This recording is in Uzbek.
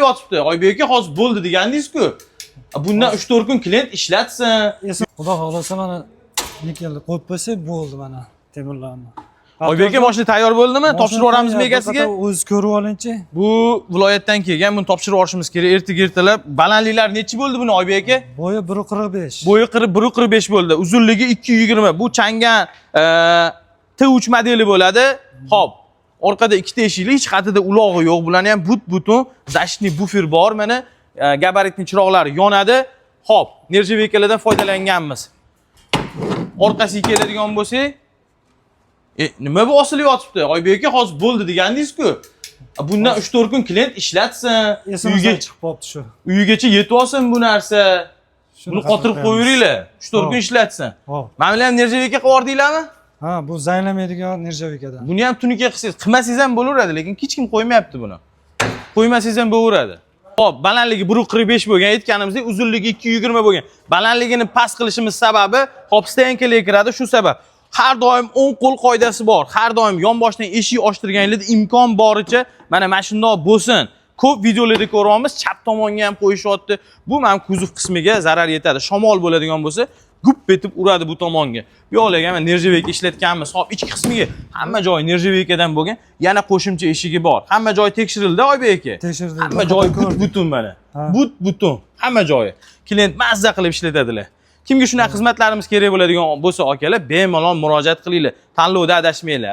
Yotibdi. Oybek aka, hozir bo'ldi degandingiz-ku. Bundan 3-4 kun klient ishlatsin. Xudo xohlasa, mana nikelni qo'yib qo'ysak bo'ldi, mana temirlarni. Oybek aka, mashina tayyor bo'ldimi? Topshirib yuboramizmi egasiga? O'zi ko'rib olingchi. Bu viloyatdan kelgan, buni topshirib yuborishimiz kerak ertaga ertalab. Balandliklari nechi bo'ldi buni, Oybek aka? Bo'yi 1,45. Bo'yi 41,45 bo'ldi. Uzunligi 220. Bu Changan T3 modeli bo'ladi. Xo'p, orqada ikkita eshikli, hech qatida ulog'i yo'q. Bularni ham butun защитный буфер bor mana. Габаритный chiroqlari yonadi. Xo'p, нержавейка lardan foydalanganmiz. Orqasiga keladigan bo'lsak, nima bu osilib yotibdi? Oybek aka, hozir bo'ldi degandingiz-ku. Bundan 3-4 kun klient ishlatsin. Esimizdan Uyga chiqib qolibdi shu. Uyigacha yetib olsin bu narsa. Shuni Buni qotirib qo'yamiz. qo'yaveringlar. 3-4 kun Hop. ishlatsin. Hop. Mana bular ham нержавейка qilib yubordinglarmi? Ha, bu zanglamaydigan нержавейка dan. Buni ham tunuka qilsangiz, qilmasangiz ham bo'laveradi, lekin hech kim qo'ymayapti buni. Qo'ymasangiz ham bo'laveradi. Xo'p, balandligi 1,45 bo'lgan, aytganimizdek, uzunligi 220 bo'lgan. Balandligini past qilishimiz sababi, hop, стоянка larga kiradi, shu sabab. Har doim o'ng qo'l qoidasi bor. Har doim yonboshdan eshik ochtirganingizda imkon boricha mana shundoq bo'lsin. Ko'p videolarda ko'ryapmiz, chap tomonga ham qo'yishyapti. Bu mana kuzov qismiga zarar yetadi. Shamol bo'ladigan bo'lsa, gup etib uradi bu tomonga. Bu yoqlarga mana нержавейка ishlatganmiz. Hop, ichki qismiga hamma joyi нержавейка dan bo'lgan. Yana qo'shimcha eshigi bor. Hamma joyi tekshirildi, Oybek aka? Tekshirildi. Hamma joyi but butun mana. Ha. But butun hamma joyi. Klient mazza qilib ishlatadilar. Kimga shunaqa xizmatlarimiz kerak bo'ladigan bo'lsa, akalar, bemalol murojaat qilinglar. Tanlovda adashmanglar.